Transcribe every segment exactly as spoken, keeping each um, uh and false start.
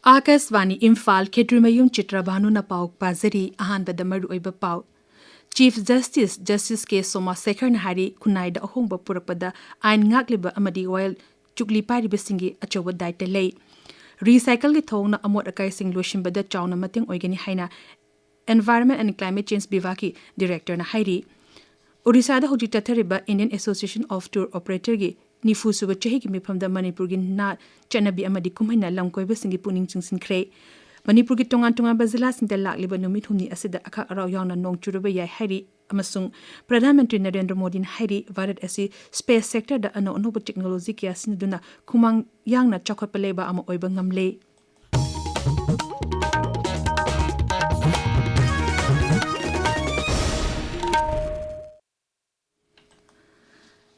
ꯑꯥꯀꯥꯁꯕꯥꯅꯤ ꯏꯝꯐꯥꯜ, ꯈꯦꯇ꯭ꯔꯤꯃꯌꯨꯝ ꯆꯤꯇ꯭ꯔꯕꯥꯅꯨꯅ ꯄꯥꯎ ꯄꯥꯖꯔꯤ꯫ ꯑꯍꯥꯟꯕꯗ ꯃꯔꯨꯑꯣꯏꯕ ꯄꯥꯎ꯫ ꯆꯤꯐ ꯖꯁꯇꯤꯁ ꯖꯁꯇꯤꯁ ꯀꯦ ꯁꯣꯃꯥꯁꯦꯈꯔꯅ ꯍꯥꯏꯔꯤ, ꯈꯨꯟꯅꯥꯏꯗ ꯑꯍꯣꯡꯕ ꯄꯨꯔꯛꯄꯗ ꯑꯥꯏꯟ ꯉꯥꯛꯂꯤꯕ ꯑꯃꯗꯤ ꯋꯥꯌꯦꯜ ꯆꯨꯛꯂꯤ ꯄꯥꯏꯔꯤꯕꯁꯤꯡꯒꯤ ꯑꯆꯧꯕ ꯗꯥꯏꯇ ꯂꯩ꯫ ꯔꯤꯁꯥꯏꯀꯜꯒꯤ ꯊꯧꯑꯣꯡꯅ ꯑꯃꯣꯠ ꯑꯀꯥꯏꯁꯤꯡ ꯂꯣꯏꯁꯤꯟꯕꯗ ꯆꯥꯎꯅ ꯃꯇꯦꯡ ꯑꯣꯏꯒꯅꯤ ꯍꯥꯏꯅ Environment and Climate Change ꯕꯤꯚꯥꯒꯀꯤ ꯗꯤꯔꯦꯛꯇꯔꯅ ꯍꯥꯏꯔꯤ꯫ ꯑꯣꯔꯤꯁꯥꯗ ꯍꯧꯖꯤꯛ ꯆꯠꯊꯔꯤꯕ Indian Association of Tour Operatorꯒꯤ ꯅꯤꯐꯨ ꯁꯨꯕ ꯆꯍꯤꯒꯤ ꯃꯤꯐꯝꯗ ꯃꯅꯤꯄꯨꯔꯒꯤ ꯅꯥꯠ, ꯆꯠꯅꯕꯤ ꯑꯃꯗꯤ ꯀꯨꯝꯍꯩꯅ ꯂꯝ ꯀꯣꯏꯕꯁꯤꯡꯒꯤ ꯄꯨꯛꯅꯤꯡ ꯆꯤꯡꯁꯤꯟꯈ꯭ꯔꯦ꯫ ꯃꯅꯤꯄꯨꯔꯒꯤ ꯇꯣꯉꯥꯟ ꯇꯣꯉꯥꯟꯕ ꯖꯤꯂꯥꯁꯤꯡꯗ ꯂꯥꯛꯂꯤꯕ ꯅꯨꯃꯤꯠ ꯍꯨꯝꯅꯤ ꯑꯁꯤꯗ ꯑꯈꯥꯛ ꯑꯔꯥꯎ ꯌꯥꯎꯅ ꯅꯣꯡ ꯆꯨꯔꯕ ꯌꯥꯏ ꯍꯥꯏꯔꯤ, ꯑꯃꯁꯨꯡ ꯄ꯭ꯔꯙꯥꯟ ꯃꯟꯇ꯭ꯔꯤ ꯅꯔꯦꯟꯗ꯭ꯔ ꯃꯣꯗꯤꯅ ꯍꯥꯏꯔꯤ, ꯚꯥꯔꯠ ꯑꯁꯤ space sectorꯗ ꯑꯅꯧ ꯑꯅꯧꯕ technology ꯀꯌꯥ ꯁꯤꯖꯤꯟꯅꯗꯨꯅ ꯈꯨꯃꯥꯡ ꯌꯥꯡꯅ ꯆꯥꯎꯈꯠꯄ ꯂꯩꯕꯥꯛ ꯑꯃ ꯑꯣꯏꯕ ꯉꯝꯂꯦ꯫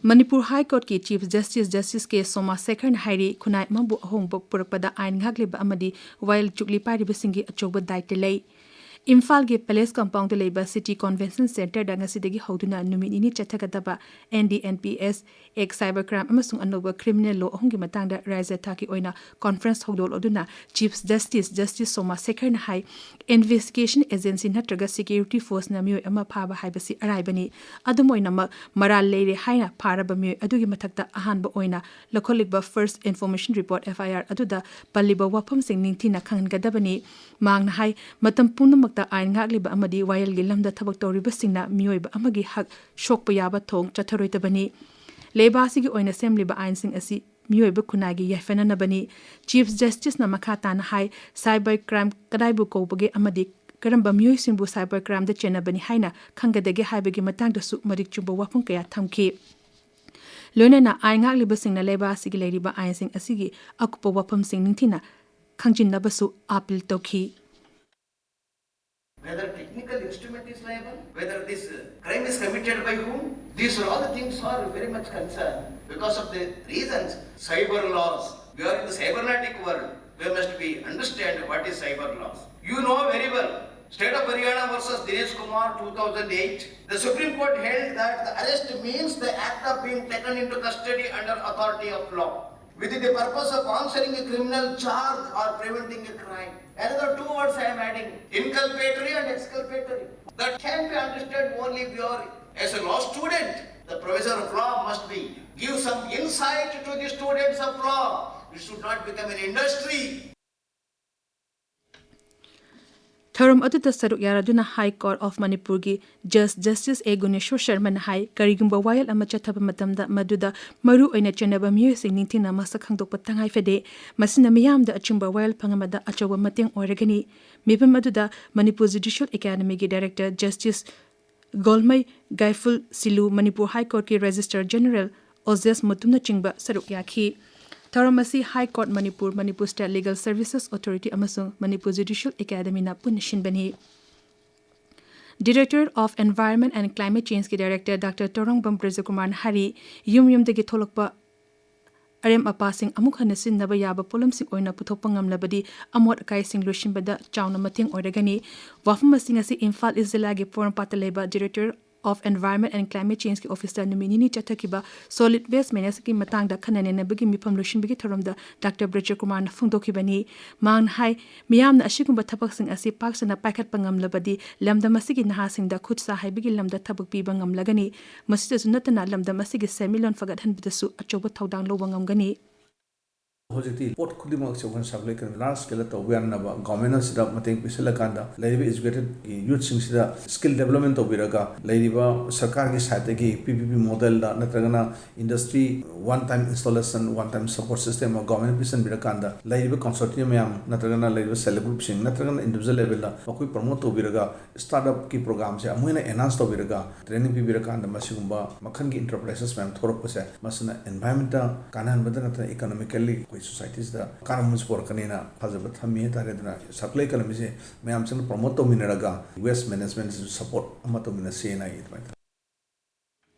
ꯃꯅꯤꯄꯨꯔ ꯍꯥꯏ ꯀꯣꯔꯠꯀꯤ ꯆꯤꯐ ꯖꯁꯇꯤꯁ ꯖꯁꯇꯤꯁ ꯀꯦ ꯁꯣꯃꯥꯁꯦꯈꯔꯅ ꯍꯥꯏꯔꯤ, ꯈꯨꯟꯅꯥꯏ ꯑꯃꯕꯨ ꯑꯍꯣꯡꯕ ꯄꯨꯔꯛꯄꯗ ꯑꯥꯏꯟ ꯉꯥꯛꯂꯤꯕ ꯑꯃꯗꯤ ꯋꯥꯌꯦꯜ ꯆꯨꯛꯂꯤ ꯄꯥꯏꯔꯤꯕꯁꯤꯡꯒꯤ ꯑꯆꯧꯕ ꯗꯥꯏꯇ ꯂꯩ꯫ ꯏꯝꯐꯥꯜꯒꯤ ꯄꯦꯂꯦꯁ ꯀꯝꯄꯥꯎꯟꯗ ꯂꯩꯕ ꯁꯤꯇꯤ ꯀꯟꯚꯦꯟꯁꯟ ꯁꯦꯟꯇꯔꯗ ꯉꯁꯤꯗꯒꯤ ꯍꯧꯗꯨꯅ ꯅꯨꯃꯤꯠ ꯅꯤꯅꯤ ꯆꯠꯊꯒꯗꯕ NDNPS Act, cyber crime ꯑꯃꯁꯨꯡ ꯑꯅꯧꯕ criminal law ꯑꯍꯨꯝꯒꯤ ꯃꯇꯥꯡꯗ ꯔꯥꯖ꯭ꯌ ꯊꯥꯛꯀꯤ ꯑꯣꯏꯅ ꯀꯟꯐꯔꯦꯟꯁ ꯍꯧꯗꯣꯛꯂꯗꯨꯅ ꯆꯤꯐ ꯖꯁꯇꯤꯁ ꯖꯁꯇꯤꯁ ꯁꯣꯃꯥ ꯁꯦꯈꯔꯅ ꯍꯥꯏ, ꯏꯟꯚꯦꯁꯇꯤꯒꯦꯁꯟ ꯑꯦꯖꯦꯟꯁꯤ ꯅꯠꯇ꯭ꯔꯒ ꯁꯦꯀ꯭ꯌꯨꯔꯤꯇꯤ ꯐꯣꯔꯁꯅ ꯃꯤꯑꯣꯏ ꯑꯃ ꯐꯥꯕ ꯍꯥꯏꯕꯁꯤ ꯑꯔꯥꯏꯕꯅꯤ꯫ ꯑꯗꯨꯝ ꯑꯣꯏꯅꯃꯛ, ꯃꯔꯥꯜ ꯂꯩꯔꯦ ꯍꯥꯏꯅ ꯐꯥꯔꯕ ꯃꯤꯑꯣꯏ ꯑꯗꯨꯒꯤ ꯃꯊꯛꯇ ꯑꯍꯥꯟꯕ ꯑꯣꯏꯅ ꯂꯧꯈꯠꯂꯤꯕ First Information Report, FIR, ꯑꯗꯨꯗ ꯄꯜꯂꯤꯕ ꯋꯥꯐꯝꯁꯤꯡ ꯅꯤꯡꯊꯤꯅ ꯈꯪꯍꯟꯒꯗꯕꯅꯤ꯫ ꯃꯍꯥꯛꯅ ꯍꯥꯏ, ꯃꯇꯝ ꯄꯨꯝꯅꯃꯛꯇ ꯑꯥꯏꯟ ꯉꯥꯛꯂꯤꯕ ꯑꯃꯗꯤ ꯋꯥꯌꯦꯜꯒꯤ ꯂꯝꯗ ꯊꯕꯛ ꯇꯧꯔꯤꯕꯁꯤꯡꯅ ꯃꯤꯑꯣꯏꯕ ꯑꯃꯒꯤ ꯍꯛ ꯁꯣꯛꯄ ꯌꯥꯕ ꯊꯧꯑꯣꯡ ꯆꯠꯊꯔꯣꯏꯗꯕꯅꯤ꯫ ꯂꯩꯕꯥꯛ ꯑꯁꯤꯒꯤ ꯑꯣꯏꯅ ꯁꯦꯝꯂꯤꯕ ꯑꯥꯏꯟꯁꯤꯡ ꯑꯁꯤ ꯃꯤꯑꯣꯏꯕ ꯈꯨꯟꯅꯥꯏꯒꯤ ꯌꯥꯏꯐꯅꯅꯕꯅꯤ꯫ ꯆꯤꯐ ꯖꯁꯇꯤꯁꯅ ꯃꯈꯥ ꯇꯥꯅ ꯍꯥꯏ, ꯁꯥꯏꯕꯔ ꯀ꯭ꯔꯥꯏꯝ ꯀꯗꯥꯏꯕꯨ ꯀꯧꯕꯒꯦ ꯑꯃꯗꯤ ꯀꯔꯝꯕ ꯃꯤꯑꯣꯏꯁꯤꯡꯕꯨ ꯁꯥꯏꯕꯔ ꯀ꯭ꯔꯥꯏꯝꯗ ꯆꯦꯟꯅꯕꯅꯤ ꯍꯥꯏꯅ ꯈꯪꯒꯗꯒꯦ ꯍꯥꯏꯕꯒꯤ ꯃꯇꯥꯡꯗꯁꯨ ꯃꯔꯤꯛ ꯆꯨꯝꯕ ꯋꯥꯐꯝ ꯀꯌꯥ ꯊꯝꯈꯤ꯫ ꯂꯣꯏꯅꯅ ꯑꯥꯏꯟ ꯉꯥꯛꯂꯤꯕꯁꯤꯡꯅ ꯂꯩꯕꯥꯛ ꯑꯁꯤꯒꯤ ꯂꯩꯔꯤꯕ ꯑꯥꯏꯟꯁꯤꯡ ꯑꯁꯤꯒꯤ ꯑꯀꯨꯞꯄ ꯋꯥꯐꯝꯁꯤꯡ ꯅꯤꯡꯊꯤꯅ ꯈꯪꯖꯤꯟꯅꯕꯁꯨ ꯑꯥꯄꯤꯜ ꯇꯧꯈꯤ꯫ Whether technical instrument is liable, whether this uh, crime is committed by whom, these are all the things are very much concerned because of the reasons. Cyber laws, we are in the cybernetic world, we must be understand what is cyber laws. You know very well, State of Haryana versus Dinesh Kumar, two thousand eight, the Supreme Court held that the arrest means the act of being taken into custody under authority of law. With the purpose of answering a criminal charge or preventing a crime. Another two words I am adding, inculpatory and exculpatory. That can be understood only purely as a law student. The professor of law must be give some insight to the students of law. It should not become an industry. ꯊꯧꯔꯝ ꯑꯗꯨꯗ ꯁꯔꯨꯛ ꯌꯥꯔꯗꯨꯅ High Court of Manipurꯒꯤ Judge Justice A Guneshor ꯁꯔꯃꯅ ꯍꯥꯏ, ꯀꯔꯤꯒꯨꯝꯕ ꯋꯥꯌꯦꯜ ꯑꯃ ꯆꯠꯊꯕ ꯃꯇꯝꯗ ꯃꯗꯨꯗ ꯃꯔꯨ ꯑꯣꯏꯅ ꯆꯦꯟꯅꯕ ꯃꯤꯑꯣꯏꯁꯤꯡ ꯅꯤꯡꯊꯤꯅ ꯃꯁꯛ ꯈꯪꯗꯣꯛꯄ ꯇꯉꯥꯏ ꯐꯗꯦ꯫ ꯃꯁꯤꯅ ꯃꯤꯌꯥꯝꯗ ꯑꯆꯨꯝꯕ ꯋꯥꯌꯦꯜ ꯐꯪꯍꯟꯕꯗ ꯑꯆꯧꯕ ꯃꯇꯦꯡ ꯑꯣꯏꯔꯒꯅꯤ꯫ ꯃꯤꯐꯝ ꯑꯗꯨꯗ ꯃꯅꯤꯄꯨꯔ Judicial Academyꯒꯤ Director Justice ꯒꯣꯜꯃꯩ ꯒꯥꯏꯐꯨꯜ ꯁꯤꯂꯨ, ꯃꯅꯤꯄꯨꯔ High Courtꯀꯤ Registrar General ꯑꯣꯖꯦꯁ ꯃꯨꯇꯨꯝꯅꯆꯤꯡꯕ ꯁꯔꯨꯛ ꯌꯥꯈꯤ꯫ ꯊꯧꯔꯝ ꯑꯁꯤ High Court Manipur, Manipur State Legal Services Authority ꯑꯃꯁꯨꯡ ꯃꯅꯤꯄꯨꯔ Judicial Academyꯅ ꯄꯨꯟꯅ ꯁꯤꯟꯕꯅꯤ꯫ Directorate of Environment and Climate Changeꯀꯤ Director Doctor ꯇꯣꯔꯣꯡꯕꯝ ꯕ꯭ꯔꯖꯀꯨꯃꯥꯔꯅ ꯍꯥꯏꯔꯤ, ꯌꯨꯝ ꯌꯨꯝꯗꯒꯤ ꯊꯣꯛꯂꯛꯄ ꯑꯔꯦꯝ ꯑꯄꯥꯁꯤꯡ ꯑꯃꯨꯛ ꯍꯟꯅ ꯁꯤꯖꯤꯟꯅꯕ ꯌꯥꯕ ꯄꯣꯠꯂꯝꯁꯤꯡ ꯑꯣꯏꯅ ꯄꯨꯊꯣꯛꯄ ꯉꯝꯂꯕꯗꯤ ꯑꯃꯣꯠ ꯑꯀꯥꯏꯁꯤꯡ ꯂꯣꯏꯁꯤꯟꯕꯗ ꯆꯥꯎꯅ ꯃꯇꯦꯡ ꯑꯣꯏꯔꯒꯅꯤ꯫ ꯋꯥꯐꯝ ꯑꯁꯤꯡ ꯑꯁꯤ ꯏꯝꯐꯥꯜ ꯏꯁ ꯖꯤꯂꯥꯒꯤ ꯄꯣꯔꯣꯝꯄꯥꯠꯇ ꯂꯩꯕ Directorate of Environment and Climate Changeꯀꯤ officeꯇ ꯅꯨꯃꯤꯠ ꯅꯤꯅꯤ ꯆꯠꯊꯈꯤꯕ solid waste managementꯀꯤ ꯃꯇꯥꯡꯗ ꯈꯟꯅ ꯅꯩꯅꯕꯒꯤ ꯃꯤꯐꯝ ꯂꯣꯏꯁꯤꯟꯕꯒꯤ ꯊꯧꯔꯝꯗ Doctor ꯕ꯭ꯔꯖꯀꯨꯃꯥꯔꯅ ꯐꯣꯡꯗꯣꯛꯈꯤꯕꯅꯤ꯫ ꯃꯍꯥꯛꯅ ꯍꯥꯏ, ꯃꯤꯌꯥꯝꯅ ꯑꯁꯤꯒꯨꯝꯕ ꯊꯕꯛꯁꯤꯡ ꯑꯁꯤ ꯄꯥꯛ ꯁꯟꯅ ꯄꯥꯏꯈꯠꯄ ꯉꯝꯂꯕꯗꯤ ꯂꯝꯗꯝ ꯑꯁꯤꯒꯤ ꯅꯍꯥꯁꯤꯡꯗ ꯈꯨꯠ ꯁꯥ ꯍꯩꯕꯒꯤ ꯂꯝꯗ ꯊꯕꯛ ꯄꯤꯕ ꯉꯝꯂꯒꯅꯤ꯫ ꯃꯁꯤꯗꯁꯨ ꯅꯠꯇꯅ ꯂꯝꯗꯝ ꯑꯁꯤꯒꯤ ꯁꯦꯟꯃꯤꯠꯂꯣꯟ ꯐꯒꯠꯍꯟꯕꯗꯁꯨ ꯑꯆꯧꯕ ꯊꯧꯗꯥꯡ ꯂꯧꯕ ꯉꯝꯒꯅꯤ꯫ ꯍꯧꯖꯤꯛꯇꯤ ꯄꯣꯠ ꯈꯨꯗꯤꯡꯃꯛꯁꯦ ꯑꯩꯈꯣꯏꯅ circular economy large scaleꯗ ꯇꯧꯕ ꯌꯥꯅꯅꯕ government ꯑꯁꯤꯗ ꯃꯇꯦꯡ ꯄꯤꯁꯤꯜꯂꯀꯥꯟꯗ ꯂꯩꯔꯤꯕ educated youthꯁꯤꯡꯁꯤꯗ skill development ꯇꯧꯕꯤꯔꯒ ꯂꯩꯔꯤꯕ ꯁꯔꯀꯥꯔꯒꯤ sideꯇꯒꯤ P P P modelꯗ ꯅꯠꯇ꯭ꯔꯒꯅ industry one time installation, one time support system ꯑꯃ government ꯄꯤꯁꯤꯟꯕꯤꯔꯀꯥꯟꯗ ꯂꯩꯔꯤꯕ consortium ꯃꯌꯥꯝ ꯅꯠꯇ꯭ꯔꯒꯅ ꯂꯩꯔꯤꯕ self help groupꯁꯤꯡ ꯅꯠꯇ꯭ꯔꯒꯅ individual levelꯗ ꯃꯈꯣꯏ promote ꯇꯧꯕꯤꯔꯒ startupꯀꯤ programꯁꯦ ꯑꯃꯨꯛ ꯍꯦꯟꯅ enhance ꯇꯧꯕꯤꯔꯒ training ꯄꯤꯕꯤꯔꯀꯥꯟꯗ ꯃꯁꯤꯒꯨꯝꯕ ꯃꯈꯜꯒꯤ enterprises ꯃꯌꯥꯝ ꯊꯣꯔꯛꯄꯁꯦ ꯃꯁꯤꯅ environmentꯇ ꯀꯥꯟꯅꯍꯟꯕꯗ ꯅꯠꯇꯅ economically ꯑꯩꯈꯣꯏ societyꯁꯤꯗ ꯀꯥꯟꯅꯕ ꯑꯃꯁꯨ ꯄꯨꯔꯛꯀꯅꯤꯅ ꯊꯥꯖꯕ ꯊꯝꯃꯤ ꯍꯥꯏꯇꯥꯔꯦ꯫ ꯑꯗꯨꯅ circular economyꯁꯦ ꯃꯌꯥꯝꯁꯤꯅ promote ꯇꯧꯃꯤꯟꯅꯔꯒ waste managementꯁꯤꯁꯨ support ꯑꯃ ꯇꯧꯃꯤꯟꯅꯁꯦꯅ ꯑꯩ ꯑꯗꯨꯃꯥꯏꯅ ꯊꯝꯖꯒꯦ꯫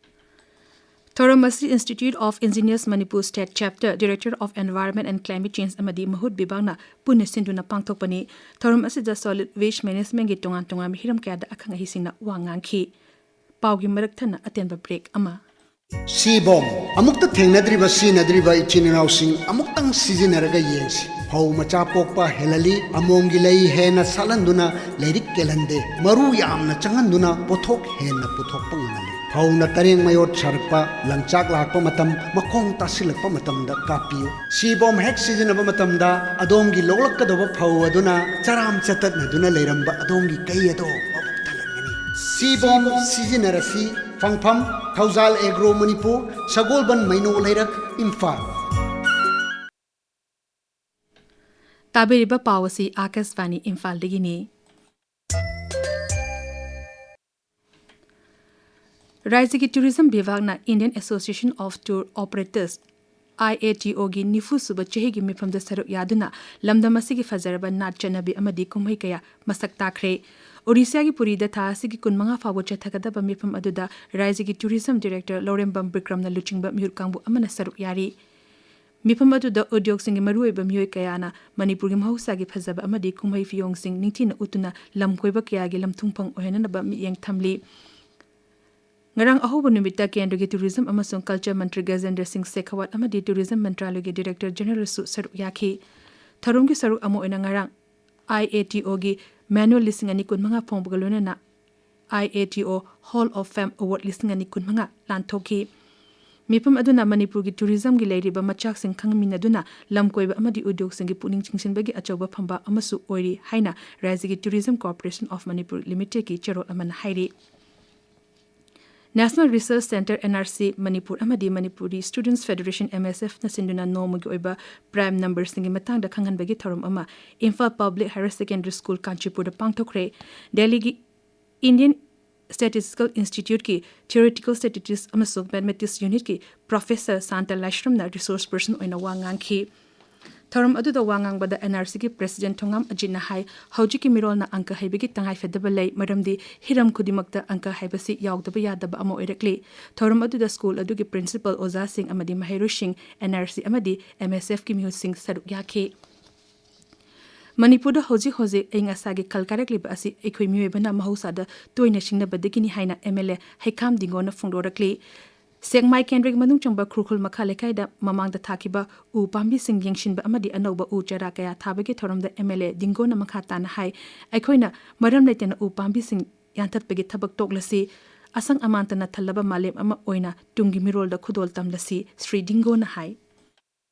ꯊꯧꯔꯝ ꯑꯁꯤ Institute of Engineers Manipur State Chapter, Directorate of Environment and Climate Change ꯑꯃꯗꯤ ꯃꯍꯨꯠ ꯕꯤꯚꯥꯒꯅ ꯄꯨꯟꯅ ꯁꯤꯟꯗꯨꯅ ꯄꯥꯡꯊꯣꯛꯄꯅꯤ꯫ ꯊꯧꯔꯝ ꯑꯁꯤꯗ solid waste managementꯀꯤ ꯇꯣꯉꯥꯟ ꯇꯣꯉꯥꯟꯕ ꯍꯤꯔꯝ ꯀꯌꯥꯗ ꯑꯈꯪ ꯑꯍꯩꯁꯤꯡꯅ ꯋꯥ ꯉꯥꯡꯈꯤ꯫ ꯄꯥꯎꯒꯤ ꯃꯔꯛ ꯊꯠꯅ ꯑꯇꯦꯟꯕ break ꯑꯃ꯫ ꯁꯤꯕꯣꯝ꯫ ꯑꯃꯨꯛꯇ ꯊꯦꯡꯅꯗ꯭ꯔꯤꯕ ꯁꯤꯖꯤꯟꯅꯗ꯭ꯔꯤꯕ ꯏꯆꯤꯟ ꯏꯅꯥꯎꯁꯤꯡ ꯑꯃꯨꯛꯇꯪ ꯁꯤꯖꯤꯟꯅꯔꯒ ꯌꯦꯡꯁꯤ꯫ ꯐꯧ ꯃꯆꯥ ꯄꯣꯛꯄ ꯍꯦꯜꯍꯜꯂꯤ, ꯑꯃꯣꯝꯒꯤ ꯂꯩ ꯍꯦꯟꯅ ꯁꯥꯠꯍꯟꯗꯨꯅ ꯂꯩꯔꯤꯛ ꯀꯦꯜꯍꯟꯗꯦ, ꯃꯔꯨ ꯌꯥꯝꯅ ꯆꯪꯍꯟꯗꯨꯅ ꯄꯣꯠꯊꯣꯛ ꯍꯦꯟꯅ ꯄꯨꯊꯣꯛꯄ ꯉꯝꯍꯜꯂꯤ꯫ ꯐꯧꯅ ꯇꯔꯦꯡ ꯃꯌꯣꯠ ꯁꯥꯔꯛꯄ, ꯂꯪꯆꯥꯛ ꯂꯥꯛꯄ ꯃꯇꯝ, ꯃꯈꯣꯡ ꯇꯥꯁꯤꯜꯂꯛꯄ ꯃꯇꯝꯗ ꯀꯥꯞꯄꯤꯌꯨ꯫ ꯁꯤꯕꯣꯝ ꯍꯦꯛ ꯁꯤꯖꯤꯟꯅꯕ ꯃꯇꯝꯗ ꯑꯗꯣꯝꯒꯤ ꯂꯣꯛꯂꯛꯀꯗꯧꯕ ꯐꯧ ꯑꯗꯨꯅ ꯆꯔꯥꯝ ꯆꯇꯠꯅꯗꯨꯅ ꯂꯩꯔꯝꯕ ꯑꯗꯣꯝꯒꯤ ꯀꯩ ꯑꯗꯣ ꯃꯕꯨꯛ ꯊꯜꯍꯟꯒꯅꯤ꯫ ꯁꯤꯕꯣꯝ ꯁꯤꯖꯤꯟꯅꯔꯁꯤ꯫ ꯐꯪꯐꯝ: ꯊꯧꯖꯥꯜ ꯑꯦꯒ꯭ꯔꯣ ꯃꯅꯤꯄꯨꯔ, ꯁꯒꯣꯜꯕꯟ ꯃꯩꯅꯣ ꯂꯩꯔꯛ, ꯏꯝꯐꯥꯜ꯫ ꯇꯥꯕꯤꯔꯤꯕ ꯄꯥꯎ ꯑꯁꯤ ꯑꯥꯀꯥꯁꯕꯥꯅꯤ ꯏꯝꯐꯥꯜꯗꯒꯤꯅꯤ꯫ ꯔꯥꯖ꯭ꯌꯒꯤ tourism ꯕꯤꯚꯥꯒꯅ Indian Association of Tour Operators, I A T O ꯒꯤ ꯅꯤꯐꯨ ꯁꯨꯕ ꯆꯍꯤꯒꯤ ꯃꯤꯐꯝꯗ ꯁꯔꯨꯛ ꯌꯥꯗꯨꯅ ꯂꯝꯗꯝ ꯑꯁꯤꯒꯤ ꯐꯖꯔꯕ ꯅꯥꯠ ꯆꯠꯅꯕꯤ ꯑꯃꯗꯤ ꯀꯨꯝꯍꯩ ꯀꯌꯥ ꯃꯁꯛ ꯇꯥꯛꯈ꯭ꯔꯦ꯫ ꯑꯣꯔꯤꯁꯥꯒꯤ ꯄꯨꯔꯤꯗ ꯊꯥ ꯑꯁꯤꯒꯤ ꯀꯨꯟꯃꯉꯥ ꯐꯥꯎꯕ ꯆꯠꯊꯒꯗꯕ ꯃꯤꯐꯝ ꯑꯗꯨꯗ ꯔꯥꯖ꯭ꯌꯒꯤ ꯇꯨꯔꯤꯖꯝ ꯗꯤꯔꯦꯛꯇꯔ ꯂꯧꯔꯦꯝꯕꯝ ꯕꯤꯀ꯭ꯔꯝꯅ ꯂꯨꯆꯤꯡꯕ ꯃꯤꯑꯣꯠ ꯀꯥꯡꯕꯨ ꯑꯃꯅ ꯁꯔꯨꯛ ꯌꯥꯔꯤ꯫ ꯃꯤꯐꯝ ꯑꯗꯨꯗ ꯎꯗ꯭ꯌꯣꯒꯁꯤꯡꯒꯤ ꯃꯔꯨꯑꯣꯏꯕ ꯃꯤꯑꯣꯏ ꯀꯌꯥꯅ ꯃꯅꯤꯄꯨꯔꯒꯤ ꯃꯍꯧꯁꯥꯒꯤ ꯐꯖꯕ ꯑꯃꯗꯤ ꯀꯨꯝꯍꯩ ꯐꯤꯌꯣꯡꯁꯤꯡ ꯅꯤꯡꯊꯤꯅ ꯎꯠꯇꯨꯅ ꯂꯝ ꯀꯣꯏꯕ ꯀꯌꯥꯒꯤ ꯂꯝꯊꯨꯡꯐꯝ ꯑꯣꯏꯍꯟꯅꯅꯕ ꯃꯤꯠꯌꯦꯡ ꯊꯝꯂꯤ꯫ ꯉꯔꯥꯡ ꯑꯍꯧꯕ ꯅꯨꯃꯤꯠꯇ ꯀꯦꯟꯗ꯭ꯔꯒꯤ ꯇꯨꯔꯤꯖꯝ ꯑꯃꯁꯨꯡ ꯀꯜꯆꯔ ꯃꯟꯇ꯭ꯔꯤ ꯒꯖꯦꯟꯗ꯭ꯔ ꯁꯤꯡ ꯁꯦꯈꯥꯋꯥꯠ ꯑꯃꯗꯤ ꯇꯨꯔꯤꯖꯝ ꯃꯟꯇ꯭ꯔꯥꯂꯌꯒꯤ ꯗꯤꯔꯦꯛꯇꯔ ꯖꯦꯅꯔꯦꯜꯁꯨ ꯁꯔꯨꯛ ꯌꯥꯈꯤ꯫ ꯊꯧꯔꯝꯒꯤ ꯁꯔꯨꯛ ꯑꯃ ꯑꯣꯏꯅ ꯉꯔꯥꯡ I A T O ꯒꯤ ꯃꯦꯅꯨꯑꯦꯜ ꯂꯤꯁꯤꯡ ꯑꯅꯤ ꯀꯨꯟꯃꯉꯥ ꯐꯣꯡꯕꯒ ꯂꯣꯏꯅꯅ I A T O Hall of Fame Award ꯂꯤꯁꯤꯡ ꯑꯅꯤ ꯀꯨꯟꯃꯉꯥ ꯂꯥꯟꯊꯣꯛꯈꯤ꯫ ꯃꯤꯐꯝ ꯑꯗꯨꯅ ꯃꯅꯤꯄꯨꯔꯒꯤ ꯇꯨꯔꯤꯖꯝꯒꯤ ꯂꯩꯔꯤꯕ ꯃꯆꯥꯛꯁꯤꯡ ꯈꯪꯃꯤꯟꯅꯗꯨꯅ ꯂꯝ ꯀꯣꯏꯕ ꯑꯃꯗꯤ ꯎꯗ꯭ꯌꯣꯒꯁꯤꯡꯒꯤ ꯄꯨꯛꯅꯤꯡ ꯆꯤꯡꯁꯤꯟꯕꯒꯤ ꯑꯆꯧꯕ ꯐꯝꯕꯥꯛ ꯑꯃꯁꯨ ꯑꯣꯏꯔꯤ ꯍꯥꯏꯅ ꯔꯥꯖ꯭ꯌꯒꯤ Tourism Corporation of Manipur Limited ꯀꯤ ꯆꯦꯔꯣꯜ ꯑꯃꯅ ꯍꯥꯏꯔꯤ꯫ National Research Centre, N R C, Manipur ꯑꯃꯗꯤ Manipuri Students Federation, M S F, ꯅ ꯁꯤꯟꯗꯨꯅ ꯅꯣꯡꯃꯒꯤ ꯑꯣꯏꯕ prime number ꯁꯤꯡꯒꯤ ꯃꯇꯥꯡꯗ ꯈꯪꯍꯟꯕꯒꯤ ꯊꯧꯔꯝ ꯑꯃ Imphal Public Higher Secondary School, ꯀꯥꯟꯆꯤꯄꯨꯔꯗ ꯄꯥꯡꯊꯣꯛꯈ꯭ꯔꯦ꯫ ꯗꯦꯜꯂꯤꯒꯤ Indian Statistical Institute ꯀꯤ theoretical statistist ꯑꯃꯁꯨꯡ mathematics unit ꯀꯤ professor ꯁꯥꯟꯇ ꯂꯥꯏꯁ꯭ꯔꯝꯅ resource person ꯑꯣꯏꯅ ꯋꯥ ꯉꯥꯡꯈꯤ꯫ ꯊꯧꯔꯝ ꯑꯗꯨꯗ ꯋꯥ ꯉꯥꯡꯕꯗ N R C ꯒꯤ president ꯊꯣꯉꯥꯝ ꯑꯖꯤꯠꯅ ꯍꯥꯏ, ꯍꯧꯖꯤꯛꯀꯤ ꯃꯤꯔꯣꯜꯅ ꯑꯪꯀ ꯍꯩꯕꯒꯤ ꯇꯉꯥꯏꯐꯗꯕ ꯂꯩ, ꯃꯔꯝꯗꯤ ꯍꯤꯔꯝ ꯈꯨꯗꯤꯡꯃꯛꯇ ꯑꯪꯀ ꯍꯩꯕꯁꯤ ꯌꯥꯎꯗꯕ ꯌꯥꯗꯕ ꯑꯃ ꯑꯣꯏꯔꯛꯂꯤ꯫ ꯊꯧꯔꯝ ꯑꯗꯨꯗ school ꯑꯗꯨꯒꯤ principal, ꯑꯣꯖꯥꯁꯤꯡ ꯑꯃꯗꯤ ꯃꯍꯩꯔꯣꯏꯁꯤꯡ, N R C ꯑꯃꯗꯤ M S F ꯀꯤ ꯃꯤꯍꯨꯠꯁꯤꯡ ꯁꯔꯨꯛ ꯌꯥꯈꯤ꯫ ꯃꯅꯤꯄꯨꯔꯗ ꯍꯧꯖꯤꯛ ꯍꯧꯖꯤꯛ ꯑꯏꯪ ꯑꯁꯥꯒꯤ ꯈꯜ ꯀꯥꯏꯔꯛꯂꯤꯕ ꯑꯁꯤ ꯑꯩꯈꯣꯏ ꯃꯤꯑꯣꯏꯕꯅ ꯃꯍꯧꯁꯥꯗ ꯇꯣꯏꯅ ꯁꯤꯡꯅꯕꯗꯒꯤꯅꯤ ꯍꯥꯏꯅ M L A ꯍꯩꯈꯥꯝ ꯗꯤꯡꯒꯣꯅ ꯐꯣꯡꯗꯣꯔꯛꯂꯤ꯫ ꯁꯦꯛꯃꯥꯏ ꯀꯦꯟꯗ꯭ꯔꯒꯤ ꯃꯅꯨꯡ ꯆꯟꯕ ꯈꯨꯔꯈꯨꯜ ꯃꯈꯥ ꯂꯩꯀꯥꯏꯗ ꯃꯃꯥꯡꯗ ꯊꯥꯈꯤꯕ ꯎ ꯄꯥꯝꯕꯤꯁꯤꯡ ꯌꯦꯡꯁꯤꯟꯕ ꯑꯃꯗꯤ ꯑꯅꯧꯕ ꯎ ꯆꯥꯔꯥ ꯀꯌꯥ ꯊꯥꯕꯒꯤ ꯊꯧꯔꯝꯗ ꯑꯦꯝ ꯑꯦꯜ ꯑꯦ ꯗꯤꯡꯒꯣꯅ ꯃꯈꯥ ꯇꯥꯅ ꯍꯥꯏ, ꯑꯩꯈꯣꯏꯅ ꯃꯔꯝ ꯂꯩꯇꯅ ꯎ ꯄꯥꯝꯕꯤꯁꯤꯡ ꯌꯥꯟꯊꯠꯄꯒꯤ ꯊꯕꯛ ꯇꯣꯛꯂꯁꯤ, ꯑꯁꯪ ꯑꯃꯥꯟꯇꯅ ꯊꯜꯂꯕ ꯃꯥꯂꯦꯝ ꯑꯃ ꯑꯣꯏꯅ ꯇꯨꯡꯒꯤ ꯃꯤꯔꯣꯜꯗ ꯈꯨꯗꯣꯜ ꯇꯝꯂꯁꯤ, ꯁ꯭ꯔꯤ ꯗꯤꯡꯒꯣꯅ ꯍꯥꯏ꯫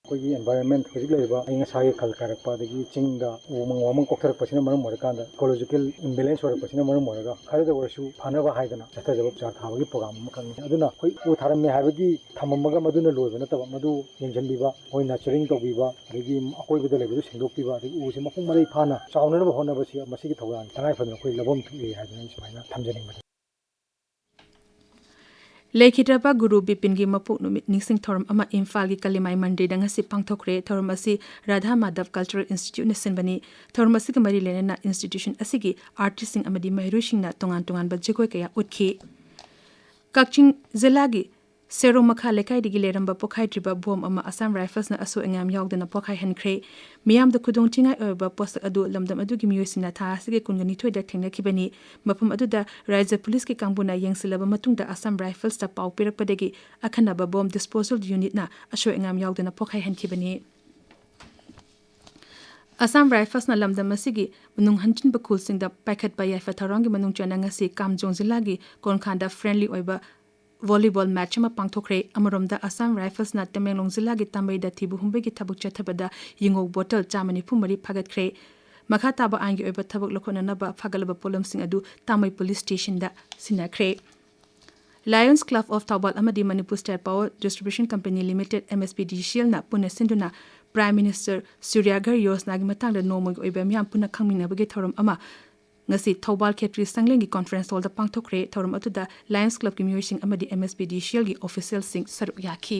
ꯑꯩꯈꯣꯏꯒꯤ environment, ꯍꯧꯖꯤꯛ ꯂꯩꯔꯤꯕ ꯑꯏꯪ ꯑꯁꯥꯒꯤ ꯈꯜ ꯀꯥꯏꯔꯛꯄ, ꯑꯗꯒꯤ ꯆꯤꯡꯗ ꯎ ꯑꯃꯪ ꯋꯥꯃꯪ ꯀꯣꯛꯊꯔꯛꯄꯁꯤꯅ ꯃꯔꯝ ꯑꯣꯏꯔꯀꯥꯟꯗ ecological imbalance ꯑꯣꯏꯔꯛꯄꯁꯤꯅ ꯃꯔꯝ ꯑꯣꯏꯔꯒ ꯈꯔꯗ ꯑꯣꯏꯔꯁꯨ ꯐꯅꯕ ꯍꯥꯏꯗꯅ ꯆꯠꯊꯖꯕ ꯆꯥꯔ ꯊꯥꯕꯒꯤ program ꯑꯃꯈꯛꯅꯤ꯫ ꯑꯗꯨꯅ ꯑꯩꯈꯣꯏ ꯎ ꯊꯥꯔꯝꯃꯦ ꯍꯥꯏꯕꯒꯤ ꯊꯝꯃꯝꯃꯒ ꯃꯗꯨꯅ ꯂꯣꯏꯕ ꯅꯠꯇꯕ, ꯃꯗꯨ ꯌꯦꯡꯁꯤꯟꯕꯤꯕ, ꯑꯩꯈꯣꯏ nurturing ꯇꯧꯕꯤꯕ, ꯑꯗꯒꯤ ꯑꯀꯣꯏꯕꯗ ꯂꯩꯕꯗꯨ ꯁꯦꯡꯗꯣꯛꯄꯤꯕ, ꯑꯗꯒꯤ ꯎꯁꯦ ꯃꯄꯨꯡ ꯃꯔꯩ ꯐꯥꯅ ꯆꯥꯎꯅꯅꯕ ꯍꯣꯠꯅꯕꯁꯤ ꯃꯁꯤꯒꯤ ꯊꯧꯔꯥꯡ ꯇꯉꯥꯏ ꯐꯗꯅ ꯑꯩꯈꯣꯏ ꯂꯧꯐꯝ ꯊꯣꯛꯏ ꯍꯥꯏꯗꯅ ꯑꯩ ꯁꯨꯃꯥꯏꯅ ꯊꯝꯖꯅꯤꯡꯕꯅꯤ꯫ ꯂꯩꯈꯤꯗ꯭ꯔꯕ ꯒꯨꯔꯨ ꯕꯤꯄꯤꯟꯒꯤ ꯃꯄꯣꯛ ꯅꯨꯃꯤꯠ ꯅꯤꯡꯁꯤꯡ ꯊꯧꯔꯝ ꯑꯃ ꯏꯝꯐꯥꯜꯒꯤ ꯀꯂꯤꯃꯥꯏ ꯃꯟꯗꯤꯔꯗ ꯉꯁꯤ ꯄꯥꯡꯊꯣꯛꯈ꯭ꯔꯦ꯫ ꯊꯧꯔꯝ ꯑꯁꯤ ꯔꯥꯙꯥ ꯃꯥꯙꯕ Cultural Instituteꯅ ꯁꯤꯟꯕꯅꯤ꯫ ꯊꯧꯔꯝ ꯑꯁꯤꯒ ꯃꯔꯤ ꯂꯩꯅꯅ institution ꯑꯁꯤꯒꯤ artistꯁꯤꯡ ꯑꯃꯗꯤ ꯃꯍꯩꯔꯣꯏꯁꯤꯡꯅ ꯇꯣꯉꯥꯟ ꯇꯣꯉꯥꯟꯕ ꯖꯒꯣꯏ ꯀꯌꯥ ꯎꯠꯈꯤ꯫ ꯀꯛꯆꯤꯡ ꯖꯤꯂꯥꯒꯤ ꯁꯦꯔꯣ ꯃꯈꯥ ꯂꯩꯀꯥꯏꯗꯒꯤ ꯂꯩꯔꯝꯕ ꯄꯣꯈꯥꯏꯗ꯭ꯔꯤꯕ ꯕꯣꯝ ꯑꯃ Assam Riflesꯅ ꯑꯁꯣꯏ ꯑꯉꯥꯝ ꯌꯥꯎꯗꯅ ꯄꯣꯈꯥꯏꯍꯟꯈ꯭ꯔꯦ꯫ ꯃꯤꯌꯥꯝꯗ ꯈꯨꯗꯣꯡꯊꯤꯅꯤꯡꯉꯥꯏ ꯑꯣꯏꯔꯕ ꯄꯣꯠꯁꯛ ꯑꯗꯨ ꯂꯝꯗꯝ ꯑꯗꯨꯒꯤ ꯃꯤꯑꯣꯏꯁꯤꯡꯅ ꯊꯥ ꯑꯁꯤꯒꯤ ꯀꯨꯟꯒ ꯅꯤꯊꯣꯏꯗ ꯊꯦꯡꯅꯈꯤꯕꯅꯤ꯫ ꯃꯐꯝ ꯑꯗꯨꯗ ꯔꯥꯏꯖ꯭ꯌ ꯄꯨꯂꯤꯁꯀꯤ ꯀꯥꯡꯕꯨꯅ ꯌꯦꯡꯁꯤꯜꯂꯕ ꯃꯇꯨꯡꯗ Assam Riflesꯇ ꯄꯥꯎ ꯄꯤꯔꯛꯄꯗꯒꯤ ꯑꯈꯟꯅꯕ ꯕꯣꯝ disposal unitꯅ ꯑꯁꯣꯏ ꯑꯉꯥꯝ ꯌꯥꯎꯗꯅ ꯄꯣꯈꯥꯏꯍꯟꯈꯤꯕꯅꯤ꯫ Assam Riflesꯅ ꯂꯝꯗꯝ ꯑꯁꯤꯒꯤ ꯃꯅꯨꯡ ꯍꯟꯖꯤꯟꯕ ꯈꯨꯜꯁꯤꯡꯗ ꯄꯥꯏꯈꯠꯄ ꯌꯥꯏꯐ ꯊꯧꯔꯥꯡꯒꯤ ꯃꯅꯨꯡ ꯆꯟꯅ ꯉꯁꯤ ꯀꯥꯝꯖꯣꯡ ꯖꯤꯂꯥꯒꯤ ꯀꯣꯟꯈꯥꯟꯗ friendly ꯑꯣꯏꯕ volleyball match ꯑꯃ ꯄꯥꯡꯊꯣꯛꯈ꯭ꯔꯦ꯫ ꯑꯃꯔꯣꯝꯗ Assam Riflesꯅ ꯇꯃꯦꯡꯂꯣꯡ ꯖꯤꯂꯥꯒꯤ ꯇꯥꯃꯩꯗ ꯊꯤꯕ ꯍꯨꯝꯕꯒꯤ ꯊꯕꯛ ꯆꯠꯊꯕꯗ ꯌꯨꯉꯧ bottle ꯆꯥꯝꯃ ꯅꯤꯐꯨ ꯃꯔꯤ ꯐꯥꯒꯠꯈ꯭ꯔꯦ꯫ ꯃꯈꯥ ꯇꯥꯕ ꯑꯥꯏꯟꯒꯤ ꯑꯣꯏꯕ ꯊꯕꯛ ꯂꯧꯈꯠꯅꯅꯕ ꯐꯥꯒꯠꯂꯕ ꯄꯣꯠꯂꯝꯁꯤꯡ ꯑꯗꯨ ꯇꯥꯃꯩ police stationꯗ ꯁꯤꯟꯅꯈ꯭ꯔꯦ꯫ Lions Club of Thoubal ꯑꯃꯗꯤ Manipur State Power Distribution Company Limited, MSPDCLꯅ ꯄꯨꯟꯅ ꯁꯤꯟꯗꯨꯅ Prime Minister Suryaghar Yojanaꯒꯤ ꯃꯇꯥꯡꯗ ꯅꯣꯡꯃꯒꯤ ꯑꯣꯏꯕ ꯃꯤꯌꯥꯝ ꯄꯨꯟꯅ ꯈꯪꯃꯤꯟꯅꯕꯒꯤ ꯊꯧꯔꯝ ꯑꯃ ꯉꯁꯤ ꯊꯧꯕꯥꯜ ꯈꯦꯇ꯭ꯔꯤ ꯁꯪꯂꯦꯟꯒꯤ conference hallꯗ ꯄꯥꯡꯊꯣꯛꯈ꯭ꯔꯦ꯫ ꯊꯧꯔꯝ ꯑꯗꯨꯗ Lions Clubꯀꯤ ꯃꯤꯑꯣꯏꯁꯤꯡ ꯑꯃꯗꯤ MSPDCLꯒꯤ officialꯁꯤꯡ ꯁꯔꯨꯛ ꯌꯥꯈꯤ꯫